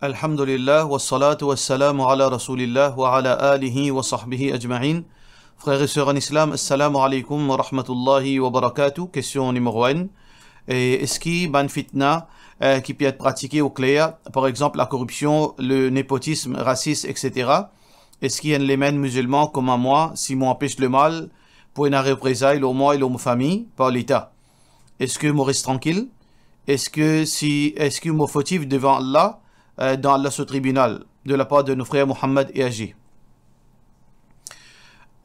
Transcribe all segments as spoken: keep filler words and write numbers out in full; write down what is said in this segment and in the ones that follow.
Alhamdulillah, wassalatu wassalamu ala Rasoulillah wa ala alihi wa sahbihi ajma'in. Frer e ser an Islam, assalamu alaykoum wa rahmatullahi wa barakatuh. Kestion nimero enn. E eski bann fitna, eh, ki pe et pratike o kler, par exanp, lakoripsion, le nepotism, rasis, et cetera, eski enn lemem mizilman kouma mwa, si mo anpes lemal, pou ena reprezay lor mwa e lor mo fami par Leta? Eski mo res trankil? Eski si, eski mo fotif devan Allah, eh, dan Allah so tribinal, de lapar de nou frer Mohammad e Aji?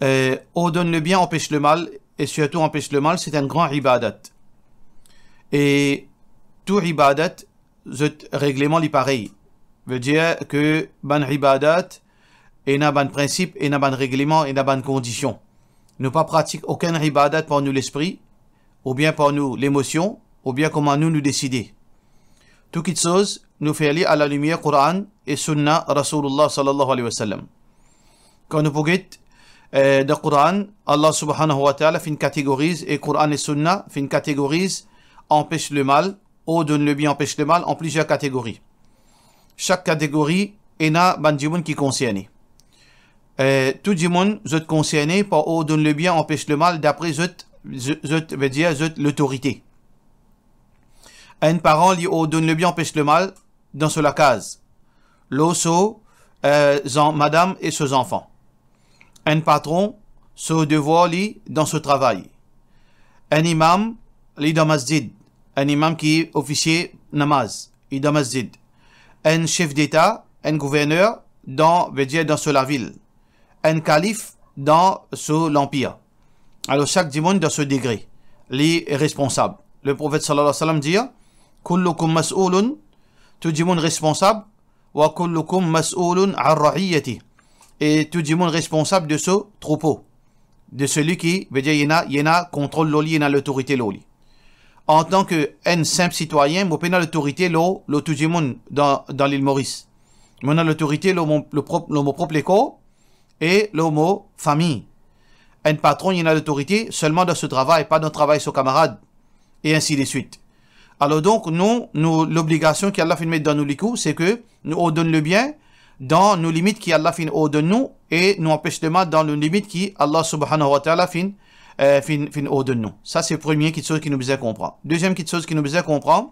Eh, ordonn lebien, anpes lemal, e sirtou anpes lemal, se enn gran ibadat. E tou ibadat, zot regleman li parey. Vedir ke bann ibadat ena bann prinsip, ena bann regleman, ena bann kondision. Nou pa pratik okenn ibadat par nou lespri, oubien par nou lemosion, oubien kouma nou, nou deside. Tou kitsoz, nou fer li a lalimier Koran e Sunna Rasoulillah sallallahu alayhi wa sallam. Kan nou pou get, eh, dan Koran, Allah subhanahu wa ta'ala finn kategoriz, e Koran e Sunna finn kategoriz anpes lemal, ordonn lebien, anpes lemal, an plizier kategori. Sak kategori ena bann dimoun ki konserne. Eh, tou dimoun, zot konserne par ordonn lebien, anpes lemal, dapre zot, zot, zot, vedir zot lotorite. Enn paran, li ordonn lebien, anpes lemal dan so lakaz, lor so, eh, zan-, madam e so zanfan. Enn patron, so devwar li dan so travay. Enn imam, li dan masjid. Enn imam ki ofisie namaz, li dan masjid. Enn sef deta, enn gouverner, dan, vedir dan so lavil. Enn kalif dan so lanpir. Alor, sak dimoun dan so degre, li responsab. Leprofet sallallahu alayhi wa sallam dir, "Kullukum mas'ulun", tou dimoun responsab, "wa kullukum mas'ulun an ra'iyyatih", e tou dimoun responsab de so troupo, de selwi ki, vedir, ena, ena kontrol lor li, ena lotorite lor li. Antan ke enn sinp sitwayin, mo pena lotorite lor, lor tou dimoun dan, dan Lil Moris. Mo ena lotorite lor mo, lor prop, lor mo prop lekor, e lor mo fami. Enn patron, li ena lotorite selman dan so travay, pa dan travay so kamarad, e ainsi de suite. Alor donk, nou, nou, lobligasion ki Allah finn met dan nou likou, se ke nou ordonn lebien dan nou limit ki Allah finn ordonn nou, e nou anpes lemal dan nou limit ki Allah subhanahu wa ta'ala finn, eh, finn, finn ordonn nou. Sa se premie kitsoz ki nou bizin konpran. Deziem kitsoz ki nou bizin konpran,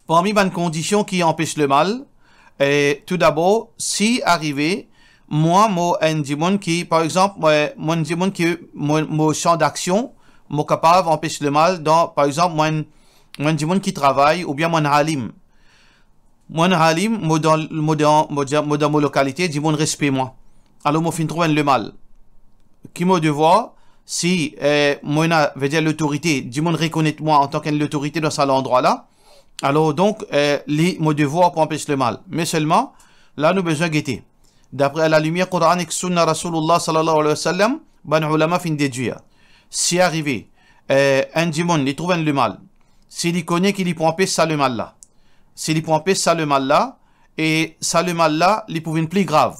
parmi bann kondision ki anpes lemal, eh, toudabor, si arive, mwa, mo enn dimoun ki, par exanp, mo, mo enn dimoun ki, mo, mo san daksion, mo kapav anpes lemal dan, par exanp, mo enn, mo enn dimoun ki travay, oubien mo enn alim. Mo enn alim, mo dan, mo dan, mo dan, mo dan mo lokalite, dimoun respe mwa. Alor, mo finn trouv enn lemal. Ki mo devwar, si, eh, mo ena, vedir lotorite, dimoun rekonet mwa antan ki enn lotorite dan sa landrwa la, alor donk, eh, li, mo devwar pou anpes lemal. Me selman, la nou bizin gete. Dapre a lalimier Koran ek Sunna Rasoulillah sallallahu alayhi wa sallam, bann oulama finn dedwir. Si arive, eh, enn dimoun, li trouv enn lemal, si li kone ki li pou anpes sa lemal la, si li pou anpes sa lemal la, e sa lemal la, li pou vinn pli grav,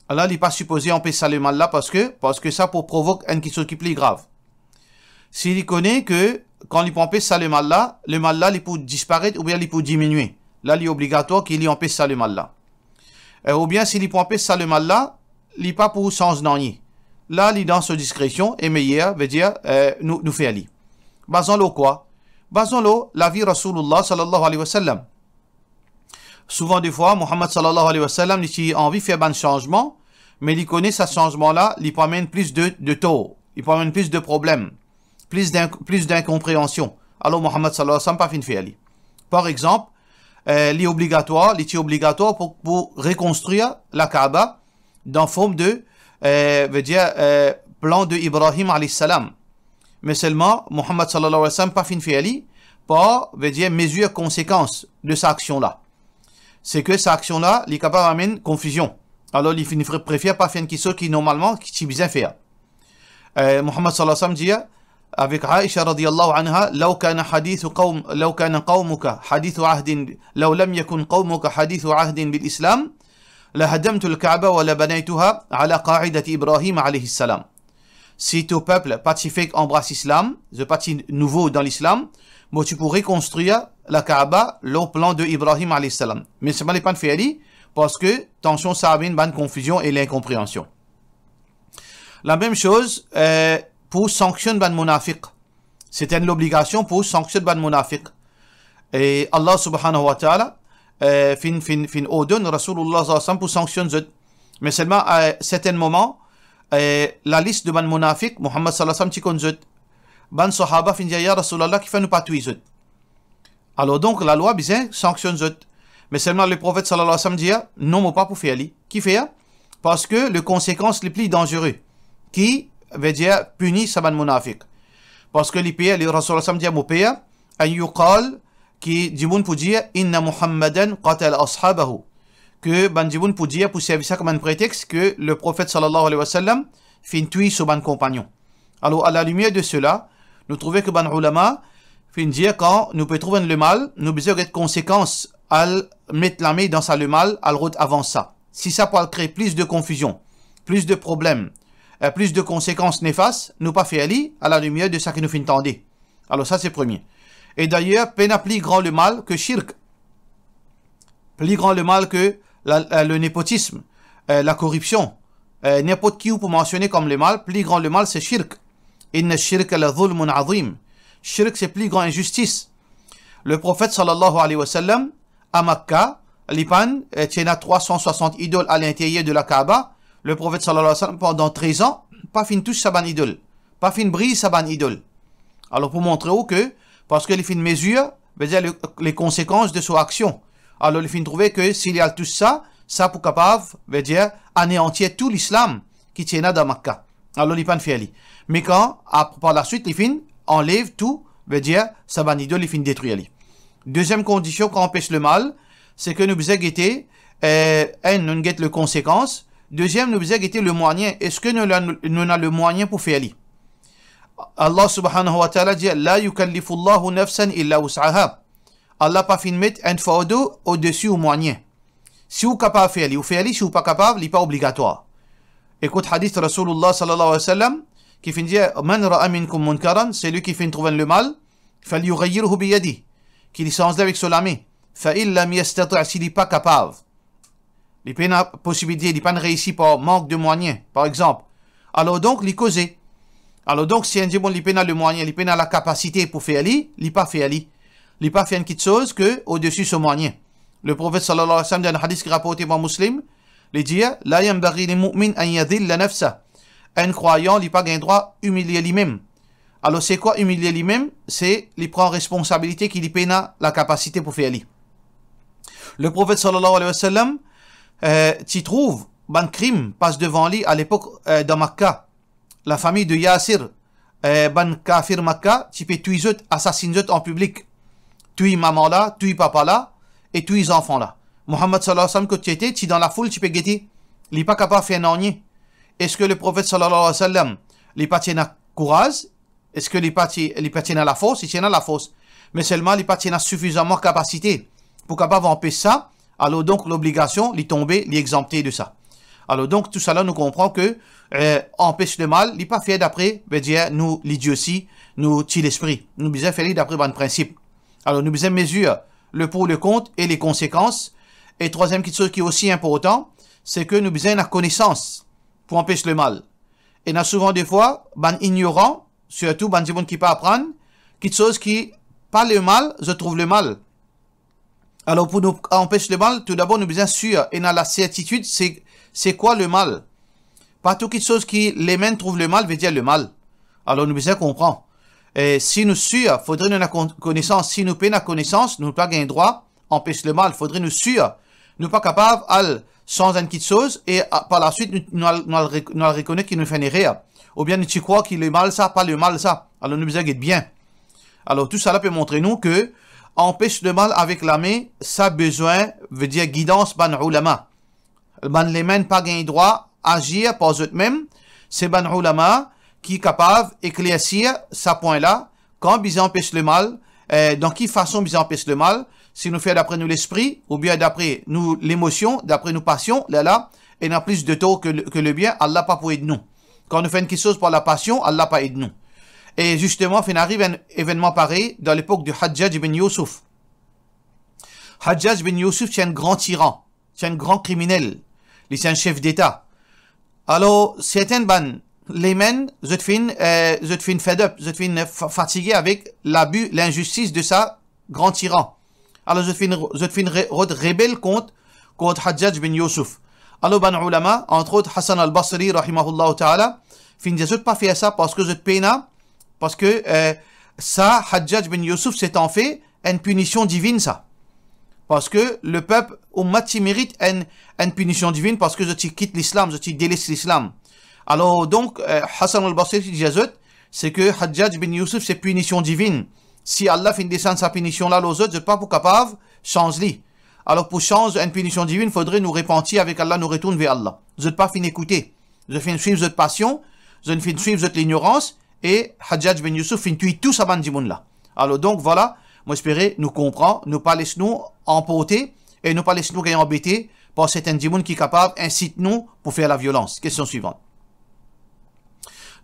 la, li pa sipoze anpes sa lemal la, parski, parski sa pou provok enn kitsoz ki pli grav. Si li kone ke kan li pou anpes sa lemal la, lemal la, li pou disparet oubien li pou diminie, la, li obligatwar ki li anpes sa lemal la. Eh, oubien si li pou anpes sa lemal la, li pa pou sanz nanye. La, li dan so diskresion e meyer, vedir, eh, nou, nou fer li. Bazan lor kwa? Bazan lor lavi Rasoulillah sallallahu alayhi wa sallam. Souvan defwa, Muhammad sallallahu alayhi wa sallam, li ti anvi fer bann sanzman, me li kone sa sanzman la, li pou amenn plis de, de tor, li pou amenn plis de problem, plis d'in-, plis d'inkonpreansion. Alor, Muhammad sallallahu alayhi wa sallam pa finn fer li. Par exanp, eh, li obligatwar, li ti obligatwar pou, pou rekonstrir Lakaaba dan form de, eh, vedir, eh, plan de Ibrahim alayhi salam. Me selman, Muhammad sallallahu alayhi wa sallam pa finn fer li par, vedir, mezir konsekans de sa aksion la. Se ke sa aksion la, li kapav amenn konfizion. Alor, li finn pre-, prefer pa fer enn kitsoz ki normalman, ki ti bizin fer. Eh, Muhammad sallallahu alayhi wa sallam dir, avek Aisha radiyallahu anha, "Law kana hadithu qawm, law kana qawmuka hadithu ahdin, law lam yakun qawmuka hadithu ahdin bil Islam, la hadamtul Ka'ba wa la banaytuha ala qa'idati Ibrahim alayhi salam." Si to pep pa ti fek anbras Islam, zot pa ti nouvo dan Lislam, mo ti pou rekonstrir Lakaaba lor plan de Ibrahim alayhi salam. Me selman li pa'nn fer li, parski tansion sa amenn bann konfizion e linkonpreansion. Lamem soz, eh, pou sanksionn bann monafik. Se ti enn lobligasion pou sanksionn bann monafik. E Allah subhanahu wa ta'ala, eh, finn, finn, finn ordonn Rasoulullah sallallahu alayhi wa sallam pou sanksionn zot. Me selman, eh, sertenn moman, eh, lalis de bann monafik, Muhammad sallallahu alayhi wa sallam ti konn zot. Bann sahaba finn dir, "Ya Rasoulullah, kifer nou pa touy zot?" Alor donk, lalwa bizin sanksionn zot. Me selman Leprofet sallallahu alayhi wa sallam dir, "Non, mo pa pou fer li." Kifer? Parski le konsekans li pli danzere, ki vedir pini sa bann monafik. Parski li per, li, Rasoulullah sallam dir, "Mo per, an yuqal, ki dimoun pou dir, inna Muhammadan qatala ashabahu." Ki bann dimoun pou dir, pou servi sa kouma enn pretex, ki Leprofet sallallahu alayhi wa sallam finn touy so bann konpagnon. Alor, a la limier de sela, nou trouve ki bann oulama finn dir, kan nou pe trouv enn lemal, nou bizin get konsekans, al met lame dan sa lemal, al rod avans sa. Si sa pou al kre plis de konfizion, plis de problem, eh, plis de konsekans nefas, nou pa fer li, a la limier de sa ki nou finn tande. Alor sa se premie. E dayer, pena pli gran lemal ki shirk. Pli gran lemal ki la, la, le nepotism, eh, lakoripsion, eh, ninport ki ou pou mansione kom lemal, pli gran lemal se shirk. Inna shirka la zulmun azim. Shirk se pli gran inzistis. Leprofet sallallahu alayhi wa sallam, a Makka, li pa'nn, eh, ti ena trwa san swasant idol a linteryer de Lakaaba. Leprofet sallallahu alayhi wa sallam, pandan trez an, pa finn tous sa bann idol, pa finn briz sa bann idol. Alor pou montre ou ki, parski li finn mezir, vedir le, le konsekans de so aksion. Alor li finn trouve ki si li al tous sa, sa pou kapav, vedir aneantir tou Lislam ki ti ena dan Makka. Alor li pa'nn fer li. Me kan, ap-, par laswit, li finn anlev tou, vedir sa bann idol, li finn detrir li. Deziem kondision ki anpes lemal, se ki nou bizin gete, eh, enn, nou get le konsekans. Deziem, nou bizin gete le mwayin. Eski nou, nou, nou ena le mwayin pou fer li? Allah subhanahu wa ta'ala dir, "La yukallifullahu nafsan illa wus'aha." Allah pa finn met enn fardo odesi ou mwayin. Si ou kapav fer li, ou fer li, si ou pa kapav, li pa obligatwar. Ekout hadis Rasoulullah sallallahu alayhi wa sallam, ki finn dir, "Man ra'a minkum munkaran", selwi ki finn trouv enn lemal, "falyughayyirhu biyadih", ki li sanz li avek so lame. "Fa in lam yastati'", si li pa kapav, li pena posibilite, li pa'nn reisi par mank de mwayin, par exanp, alor donk, li koze. Alor donk, si enn dimoun, li pena le mwayin, li pena lakapasite pou fer li, li pa fer li. Li pa fer enn kiksoz ki odesi so mwayin. Leprofet sallallahu alayhi wa sallam, dan enn hadis ki raporte par Muslim, li dir, "La yanbaghi li mu'min an yadhilla nafsa." Enn krwayan, li pa gagn drwa imilie limem. Alor, se kwa imilie limem? Se li pran responsabilite ki li pena lakapasite pou fer li. Leprofet sallallahu alayhi wa sallam, eh, ti trouv bann krim pas devan li a lepok, eh, dan Makka. Lafami de Yasir, eh, bann kafir Makka ti pe touy zot, asasinn zot an piblik. Touy mama la, touy papa la, e touy zanfan la. Muhammad sallallahu alayhi wa sallam, kot ti ete, ti dan lafoul, ti pe gete. Li pa kapav fer nanye. Eski Leprofet sallallahu alayhi wa sallam, li pa ti ena kouraz? Eski li pa ti, li pa ti ena lafors? Li ti ena lafors. Me selman li pa ti ena sifizaman kapasite pou kapav anpes sa. Alor donk, lobligasion, li tonbe, li exanpte de sa. Alor donk, tousala nou konpran ki, eh, anpes lemal, li pa fer dapre, vedir nou lidiosi, nou ti lespri. Nou bizin fer li dapre bann prinsip. Alor, nou bizin mezir le pour, le kont e le konsekans. E trwaziem kiksoz ki osi inportan, se ki nou bizin ena konesans pou anpes lemal. Ena souvan defwa, bann ignoran, sirtou bann dimoun ki pa aprann, kiksoz ki pa lemal, zot trouv lemal. Alor, pou nou anpes lemal, toudabor, nou bizin sir, ena lasertitid, se, se kwa lemal. Pa tou kiksoz ki lemal trouv lemal, vedir lemal. Alor, nou bizin konpran. E si nou sir, fodre nou ena kon-, konesans. Si nou pena konesans, nou pa gagn drwa anpes lemal. Fodre nou sir. Nou pa kapav al sanz enn kiksoz e, a, par laswit, nou, nou al, nou al rek-, nou al rekonet ki nou fer enn erer. Oubien nou ti krwar ki lemal sa, pa lemal sa. Alor, nou bizin get bien. Alor, tousala pe montre nou ki anpes lemal avek lame, sa bizin, vedir gidans bann oulama. Bann lemal pa gagn drwa azir par zotmem, se bann oulama ki kapav eklersir sa pwin la, kan bizin anpes lemal, eh, dan ki fason bizin anpes lemal, si nou fer dapre nou lespri, oubien dapre nou lemosion, dapre nou pasion, lerla, ena plis de tor ki le, ki lebien, Allah pa pou ed nou. Kan nou fer enn kiksoz par lapasion, Allah pa ed nou. E zisteman, finn ariv enn evennman parey dan lepok de Hajjaj bin Youssouf. Hajjaj bin Youssouf ti enn gran tiran, ti enn gran kriminel, li ti enn sef deta. Alor, sertin bann laymen, zot finn, eh, zot finn fed up, zot finn fa-, fatige avek labi, linzistis de sa gran tiran. Alor, zot finn, zot finn re-, rod rebel kont, kont Hajjaj bin Youssouf. Alor, bann oulama, antrot Hasan al-Basri, rahimahullahu ta'ala, finn dir zot pa fer sa parski zot pena, parski, eh, sa, Hajjaj bin Youssouf, se anfet enn pinision divinn, sa. Parski lepep, oumat ti merit enn, enn pinision divinn, parski zot ti kit Lislam, zot ti deles Lislam. Alor, donk, eh, Hasan al-Basri ti dir zot, se ke Hajjaj bin Youssouf, se pinision divinn. Si Allah finn desann sa pinision la lor zot, zot pa pou kapav sanz li. Alor, pou sanz enn pinision divinn, fodre nou repanti avek Allah, nou retourn ver Allah. Zot pa finn ekoute. Zot finn swiv zot pasion, zot finn swiv zot lignorans, e Hajjaj bin Youssouf finn touy tou sa bann dimoun la. Alor, donk, vwala, mo espere nou konpran, nou pa les nou anporte e nou pa les nou gagn anbete par sertin dimoun ki kapav insit nou pou fer laviolans. Kestion swivan.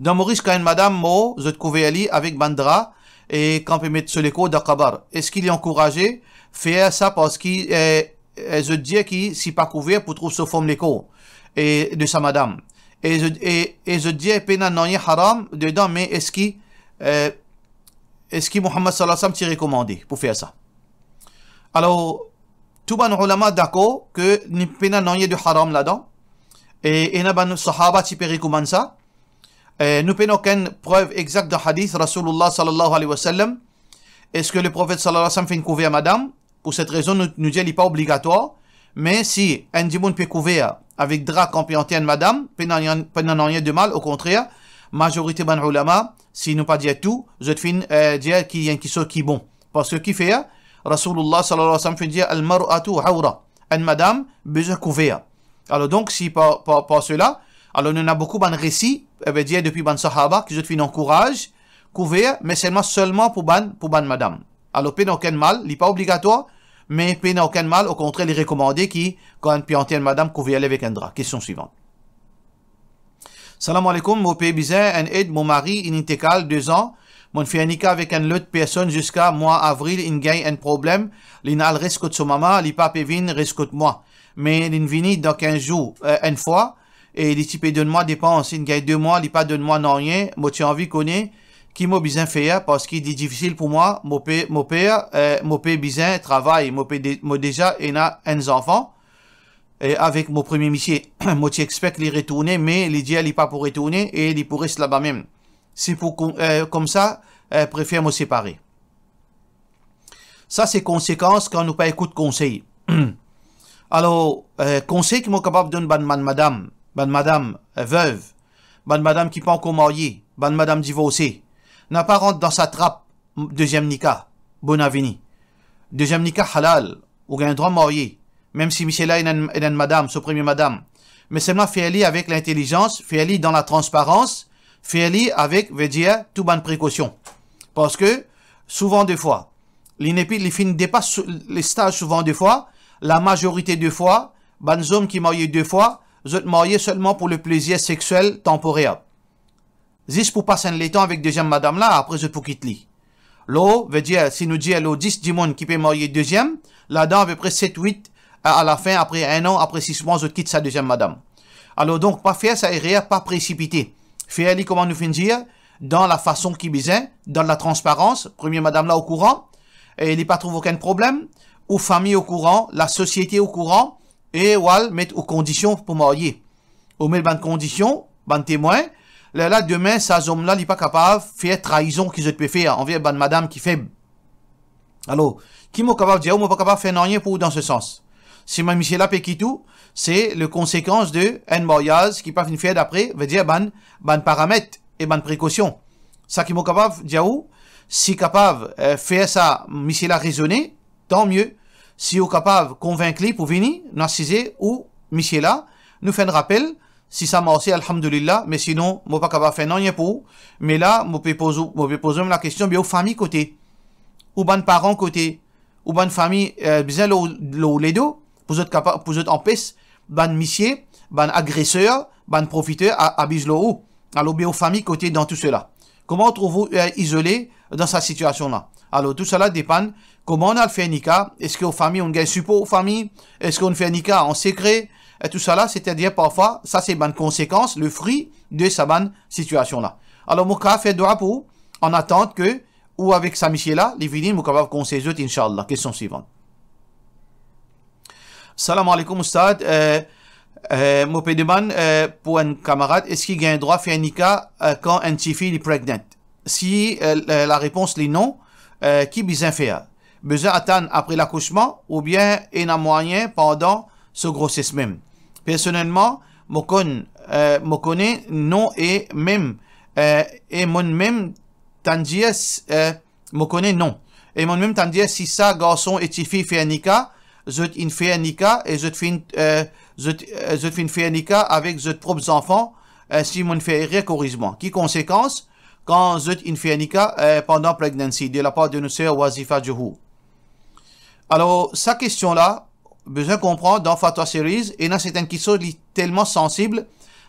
Dan Moris, kan enn madam mor, zot kouver li avek bann dra, e kan pe met so lekor dan kabar. Eski li ankouraze fer sa parski, eh, eh, zot dir ki si pa kouver pou trouv so form lekor, e de sa madam. E zot, e, e zot dir pena nanye haram dedan, me eski, eh, eski Muhammad sallallahu alayhi wa sallam ti rekomande pou fer sa? Alor, tou bann oulama dakor ke ni pena nanye de haram ladan. E ena bann sahaba ti pe rekomann sa. Eh, nou pena okenn prev exakt dan hadis Rasoulillah sallallahu alayhi wa sallam. Eski Leprofet sallallahu alayhi wa sallam finn kouver madam? Pou set rezon, nou, nou dir li pa obligatwar. Me si enn dimoun pe kouver avek dra kan pe anter enn madam, pena nanye, pena nanye de mal, okontrer, mazorite bann oulama, si nou pa dir tou, zot finn, eh, dir ki enn kiksoz ki bon. Parski kifer, Rasoulillah sallallahu alayhi wa sallam finn dir, "Al-mar'atu awra." Enn madam bizin kouver. Alor donk, si par, par, par sela, alor nou ena boukou bann resi, eh, vedir depi bann sahaba, ki zot finn ankouraz kouver, me selman, selman pou bann, pou bann madam. Alor, pena okenn mal, li pa obligatwar, me pena okenn mal, okontrer, li rekomande ki, kan enn pe anter enn madam, kouver li avek enn dra. Kestion swivan. Salam aleykoum, mo pe bizin enn ed, mo mari inn intekal de zan, mo'nn fer nika avek enn lot personn ziska mwa avril, inn gagn enn problem, li'nn al res kot so mama, li pa pe vinn res kot mwa. Me li'nn vini dan kinz zour, eh, enn fwa, e li ti pe donn mwa depans, inn gagn de mwa, li pa donn mwa nanye, mo ti anvi kone ki mo bizin fer, parski li difisil pou mwa, mo pe, mo per, eh, mo pe bizin travay, mo pe de-, mo deza ena enn zanfan, e avek mo premie misie. Mo ti expek li retourne, me li dir li pa pou retourne e li pou res laba mem. Si pou kon-, eh, koumsa, eh, prefer mo separe. Sa se konsekans kan nou pa ekout konsey. Alor, eh, konsey ki mo kapav donn bann, bann madam, bann madam, eh, vev, bann madam ki pa ankor marye, bann madam divorse, na pa rant dan sa trap deziem nika, bon avini. Deziem nika halal, ou gagn drwa marye, mem si misie la ena enn, ena enn madam, so premie madam. Me selman fer li avek lintelizans, fer li dan latransparans, fer li avek, vedir, tou bann prekosion. Parski, souvan defwa, li nepi, li finn depas sou-, lestaz souvan defwa, lamazorite defwa, bann zom ki marye de fwa, zot marye selman pou le plezir seksiel tanporer. Zis pou pas enn letan avek deziem madam la, apre zot pou kit li. Lor, vedir, si nou dir lor dis dimoun ki pe marye deziem, ladan apepre set, wit, a, alafin, apre enn an, apre sis mwa, zot kit sa deziem madam. Alor donk, pa fer sa erer, pa presipite. Fer li kouma nou finn dir, dan lafason ki bizin, dan latransparans, premie madam la okouran, e li pa trouv okenn problem, ou fami okouran, lasosiete okouran, e ou al met ou kondision pou marye. Ou met bann kondision, bann temwin, lerla demin sa zom la li pa kapav fer traizon ki zot pe fer anver bann madam ki feb. Alor, ki mo kapav dir ou, mo pa kapav fer nanye pou ou dan se sans. Si mo misie la pe kit ou, se le konsekans de enn maryaz ki pa finn fer dapre, vedir bann, bann paramet e bann prekosion. Sa ki mo kapav dir ou, si kapav, eh, fer sa misie la rezone, tan mie. Si ou kapav konvink li pou vini, nou asize ou misie la, nou fer enn rapel, si sa marse, alhamdulillah, me sinon, mo pa kapav fer nanye pou ou. Me la, mo pe poz ou, mo pe poz ou mem lakestion, be ou fami kote? Ou bann paran kote? Ou bann fami, eh, bizin lor, lor ledo, pou zot kapa-, pou zot anpes bann misie, bann agreser, bann profiter a-, abiz lor ou. Alor, oubien ou fami kote dan tou sela. Kouma ou trouv ou, eh, izole dan sa sitiasion la? Alor, tou sela depann kouma ou al fer nika. Eski ou fami, ou gagn sipor ou fami? Eski ou fer nika an sekre? E tou sela, setadir parfwa, sa se bann konsekans, le fri de sa bann sitiasion la. Alor, mo kapav fer dwa pou ou, an atant ke ou avek sa misie la, li vini, mo kapav konsey zot, inshallah. Kestion swivan. Salam aleykoum, Oustad. Eh, eh, mo pe demann, eh, pou enn kamarad, eski gagn drwa fer nika, eh, kan enn tifi li pregnant? Si, eh, la, larepons li non, eh, ki bizin fer? Bizin atann apre lakousman oubien ena mwayin pandan so groses mem? Personelman, mo konn, eh, mo kone non e mem, eh, e monn mem tann dir, eh, mo kone non. E monn mem tann dir si sa garson e tifi fer nika, zot inn fer nika e zot finn, eh, zot, eh, zot finn fer nika avek zot prop zanfan, eh, si monn fer erer, koriz mwa. Ki konsekans kan zot inn fer nika, eh, pandan pregnancy, de lapar de nou ser Wazifa Johor? Alor, sa kestion la, bizin konpran dan Fatwa Series, ena sertenn kiksoz li telman sansib,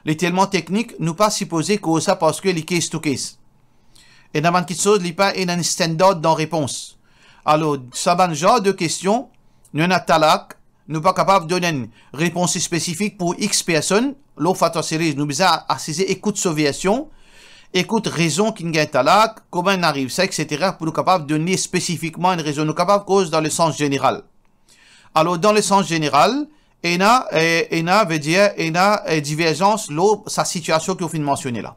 li telman teknik, nou pa sipoze koz sa parski li case to case. Ena bann kiksoz li pa ena enn standard dan repons. Alor, sa bann zar de kestion, nou ena talak, nou pa kapav donn enn repons spesifik pou X personn, lor Fatwa Series, nou bizin asize ekout so version, ekout rezon ki gagn talak, kouma inn ariv sa, et cetera, pou nou kapav donn li spesifikman enn rezon. Nou kapav koz dan le sans zeneral. Alor, dan le sans zeneral, ena, eh, ena, vedir, ena, eh, diverzans lor sa sitiasion ki ou finn mansione la.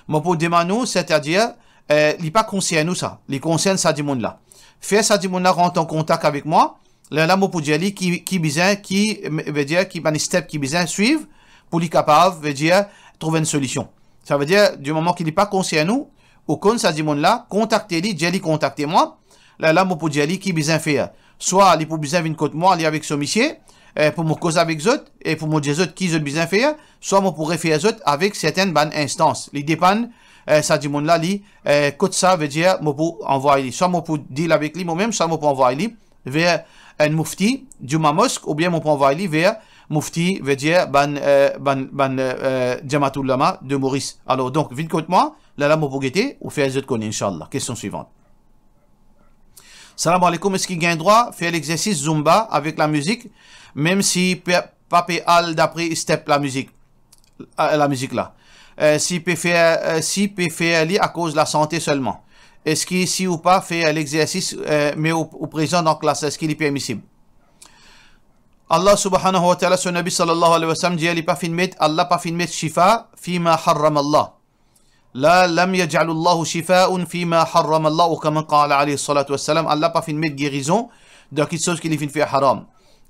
Mo pou demann ou, setadir, eh, li pa konsern ou sa, li konsern sa dimoun la. Fer sa dimoun la rant an kontak avek mwa, lerla mo pou dir li ki, ki bizin, ki, vedir, ki bann step ki bizin swiv pou li kapav, vedir, trouv enn solision. Savedir, di moman ki li pa konsern ou, ou konn sa dimoun la, kontakte li, dir li kontakte mwa, lerla mo pou dir li ki bizin fer. Swa li pou bizin vinn kot mwa, li avek so misie, eh, pou mo koz avek zot, e pou mo dir zot ki zot bizin fer, swa mo pou refer zot avek sertenn bann instans. Li depann, eh, sa dimoun la, li, eh, kot sa, vedir, mo pou anvway li. Swa mo pou deal avek li momem, swa mo pou anvway li ver enn mufti Juma Mosque, oubien mo pou anvway li ver mufti, vedir, bann, eh, bann, bann, eh, Jamaat Ulama de Maurice. Alor, donk, vinn kot mwa, lerla mo pou gete, ou fer zot kone, inshallah. Kestion swivan. Salam aleykoum, eski gagn drwa fer lexersis Zumba avek lamizik, mem si pe, pa pe al dapre step lamizik, eh, lamizik la? Eh, si pe fer, eh, si pe fer li akoz lasante selman. Eski si ou pa fer lexersis, eh, me ou, ou prezan dan klas, eski li permisib? Allah subhanahu wa ta'ala, so Nabi sallallahu alayhi wa sallam dir, li pa finn met, Allah pa finn met shifa fima harram Allah. La, lam yaj'alullahu shifaan fima harrama Allah, ou kouma qala alayhi salatu wassalam, Allah pa finn met gerizon dan kiksoz ki li finn fer haram.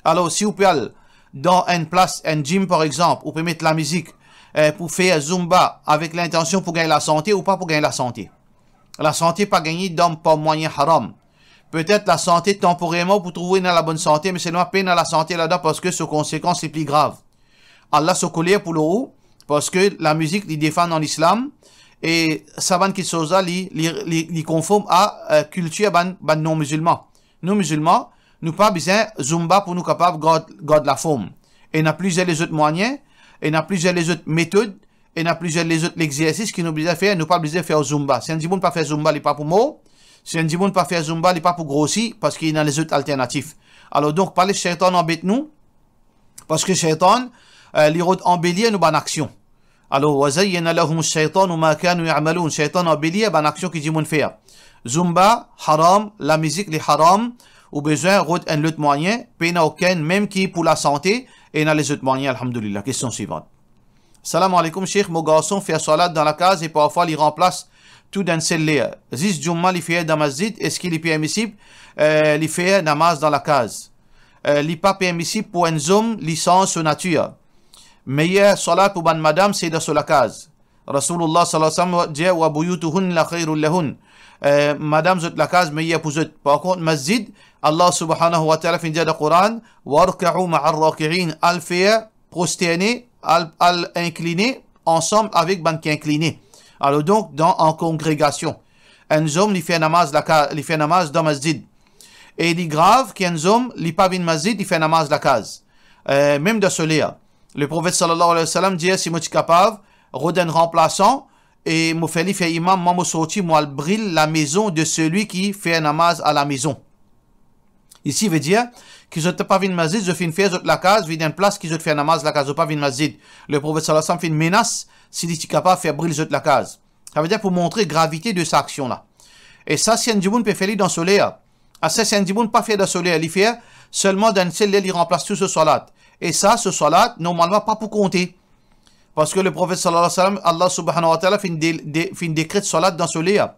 Alor, si ou pe al dan enn plas, enn gym par exanp, ou pe met lamizik, eh, pou fer Zumba avek lintansion pou gagn lasante ou pa pou gagn lasante. Lasante pa gagne dan par mwayin haram. Petet lasante tanporerman ou pou trouv ou ena labonn sante, me selman pena lasante ladan parski so konsekans li pli grav. Allah so koler pou lor ou, parski lamizik li defann an Islam, e sa bann kiksoz la, li, li, li, li konform a, eh, kiltir bann, bann non-mizilman. Nou mizilman, nou pa bizin Zumba pou nou kapav gard, gard laform. Ena plizier lezot mwayin, ena plizier lezot metod, ena plizier lezot lexersis ki nou bizin fer, nou pa bizin fer Zumba. Si enn dimoun pa fer Zumba, li pa pou mor. Si enn dimoun pa fer Zumba, li pa pou grosi, parski ena lezot alternatif. Alor donk, pa les shaytan anbet nou, parski shaytan, eh, li rod anbelir nou bann aksion. Alor, wa zayyana lahum ash-shaytanu ma kanu ya'malun. Shaytan anbelir bann aksion ki dimoun fer. Zumba, haram, lamizik, li haram, ou bizin rod enn lot mwayin, pena okenn, mem ki pou lasante, ena lezot mwayin, alhamdulillah. Kestion swivan. Salam aleykoum, Sheikh, mo garson fer swalat dan lakaz e parfwa li ranplas tou dan enn sel ler. Zis Juma li fer dan masjid, eski li permisib, eh, li fer namaz dan lakaz? Eh, li pa permisib pou enn zom, li sanz so natir. Meyer swalat pou bann madam, se dan so lakaz. Rasoulullah sallallahu alayhi wa sallam dir, "Wa buyutuhunna khayrun lahun." Eh, madam zot lakaz meyer pou zot. Par kont, masjid, Allah subhanahu wa ta'ala finn dir dan Koran, "Warka'u ma'ar raki'in." Al fer prosterne, al, al inkline ansam avek bann ki inkline. Alor donk, dan an kongregasion. Enn zom, li fer namaz laka-, li fer namaz dan masjid. E li grav ki enn zom, li pa vinn masjid, li fer namaz lakaz. Eh, mem dan so ler. Leprofet sallallahu alayhi wa sallam dir, si mo ti kapav rod enn ranplasan, e mo fer li fer imam, mwa mo sorti, mo al bril lamezon de selwi ki fer namaz a lamezon. Isi vedir ki zot pa vinn masjid, zot finn fer zot lakaz, vinn enn plas ki zot fer namaz lakaz, zot pa vinn masjid. Leprofet sallallahu alayhi wa sallam finn menas si li ti kapav fer bril zot lakaz. Savedir pou montre gravite de sa aksion la. E sa, si enn dimoun pe fer li dan soler, a sa, si enn dimoun pa fer dan soler, li fer selman dan enn sel ler, li ranplas tou so swalat. E sa, so swalat, normalman, pa pou konte. Parski Leprofet sallallahu alayhi wa sallam, Allah subhanahu wa ta'ala finn de-, de-, finn dekret swalat dan soler.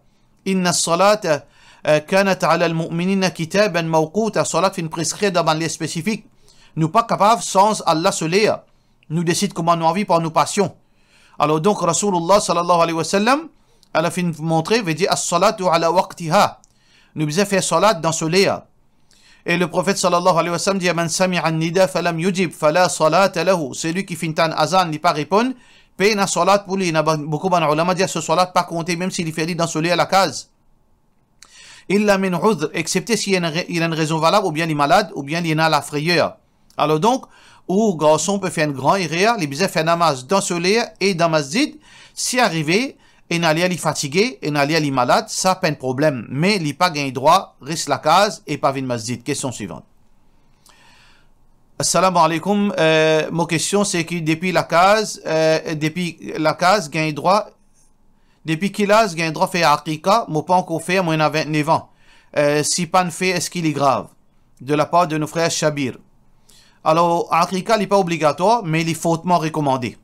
Inna salata, eh, kanat ala al-mu'minina kitaban mawquta. Swalat finn preskrir dan bann ler spesifik. Nou pa kapav sanz Allah so ler. Nou desid kouma nou anvi par nou pasion. Alor donk, Rasoulullah sallallahu alayhi wa sallam, ala finn montre, vedir as-salatu ala waqtiha. Nou bizin fer swalat dan so ler. E Leprofet sallallahu alayhi wa sallam dir, "Man sami'a an-nida falam yujib, fala salata lahu." Selwi ki finn tann azan, li pa reponn, pena swalat pou li. Ena bann, boukou bann oulama dir so swalat pa konte, mem si li fer li dan so ler lakaz. Illa min udhr, exsepte si li ena re-, li ena enn rezon valab, oubien li malad, oubien li ena lafreyer. Alor donk, ou garson pe fer enn gran erer, li bizin fer namaz dan so ler e dan masjid, si arive, ena ler li fatige, ena ler li malad, sa pa enn problem, me li pa gagn drwa res lakaz e pa vinn masjid. Kestion swivant. Assalamu alaikum, eh, mo kestion se ki depi lakaz, eh, depi lakaz gagn drwa, depi ki laz gagn drwa fer aqiqa? Mo pa ankor fer, mo ena vintnef an. Eh, si pa'nn fer, eski li grav? De la par de nou frer Shabir. Alor, aqiqa, li pa obligatwar, me li fortman rekomande.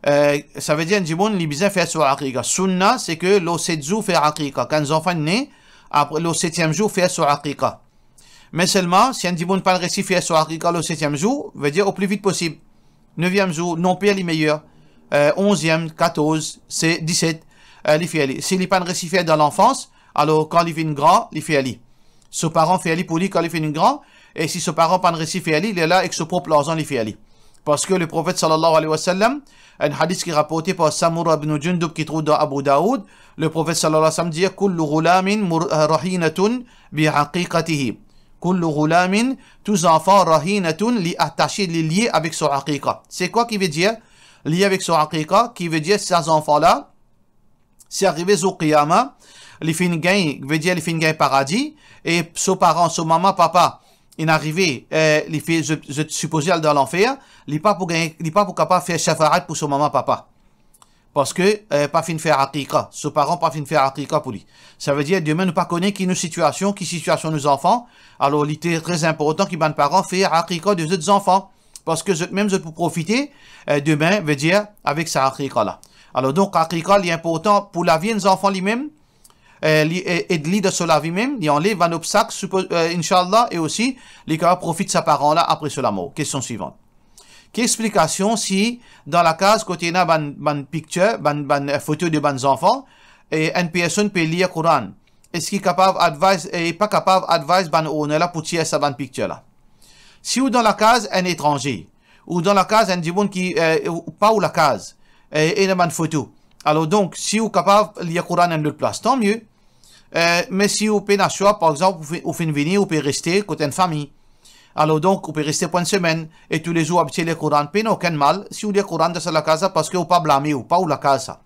Eh, savedir enn dimoun, li bizin fer so aqiqa. Sunna, se ke lor set zour fer aqiqa. Kan zanfan ne, apre, lor setiem zour, fer so aqiqa. Me selman, si enn dimoun pa'nn resi fer so aqiqa lor setiem zour, vedir o pli vit posib. Neviem zour, non per li meyer. Eh, onziem, katorz, se diset, eh, li fer li. Si li pa'nn resi fer dan lanfans, alor kan li vinn gran, li fer li. So paran fer li pou li kan li finn gran, e si so paran pa'nn resi fer li, lerla ek so prop larzan li fer li. Parski Leprofet sallallahu alayhi wa sallam, enn hadis ki raporte par Samura ibn Jundub ki trouv dan Abu Daoud, Leprofet sallallahu alayhi wa sallam dir, "Kullu ghulamin mur-, rahinatun bi aqiqatihi." Kullu ghulamin, tou zanfan, rahinatun, li atase, li lie avek so aqiqa. Se kwa ki vedir lie avek so aqiqa? Ki vedir sa zanfan la, si arive zour qiyama, li finn gagn, vedir li finn gagn paradi, e so paran, so mama, papa, inn arive, eh, li finn, zot, zot sipoze al dan lanfer, li pa pou gagn, li pa pou kapav fer shafaat pou so mama, papa. Parski, eh, pa finn fer aqiqa, so paran pa finn fer aqiqa pou li. Savedir, demin nou pa kone ki nou sitiasion, ki sitiasion nou zanfan, alor li tre, tre inportan ki bann paran fer aqiqa de zot zanfan. Parski zot mem, zot pou profite, eh, demin, vedir, avek sa aqiqa la. Alor donk, aqiqa, li inportan pou lavi enn zanfan li mem, eh, li e-, ed li dan so lavi mem, li anlev bann obstak, sipo-, eh, inshallah, e osi, li kapav profit sa paran la apre so lamor. Kestion swivant. Ki explikasion si dan lakaz kote ena bann, bann picture, bann, bann, eh, foto de bann zanfan, e enn personn pe lir Koran? Eski kapav advise, e pa kapav advise bann owner la pou tir sa bann picture la? Si ou dan lakaz enn etranze, ou dan lakaz enn dimoun ki, eh, ou, pa ou lakaz, e ena bann foto. Alor donk, si ou kapav lir Koran enn lot plas, tanmie. Eh, me si ou pena swa, par exanp, ou fi-, ou finn vini, ou pe reste kot enn fami. Alor donk, ou pe reste pou enn semenn, e toulezour ou abitie lir Koran, pena okenn mal si ou lir Koran dan sa lakaz la, parski ou pa blame ou, pa ou lakaz sa.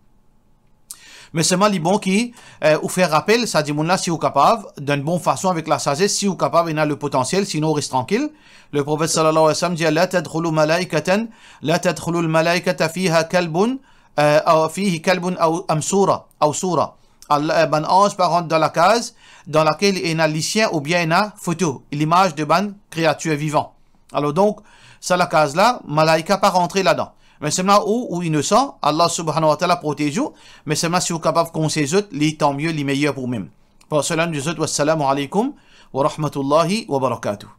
Me selman li bon ki, eh, ou fer rapel sa dimoun la, si ou kapav, dan enn bon fason, avek lasazes, si ou kapav, ena le potansiel, sinon ou res trankil. Leprofet sallallahu alayhi wa sallam dir, "La tadkhulu malaikatan, la tadkhulul malaikata fiha kalbun, eh, aw fihi kalbun aw am sura, aw sura." Allah, eh, bann anz pa rant dan lakaz dan lakel ena lisien oubien ena foto, limaz de bann kreatir vivan. Alor donk, sa lakaz la, malaika pa rantre ladan. Me selman ou, ou inosan, Allah subhanahu wa ta'ala protez ou, me selman si ou kapav konsey zot, li tanmie, li meyer pou ou mem. Par sela nou dir zot, wassalamu alaykum wa rahmatullahi wa barakatuh.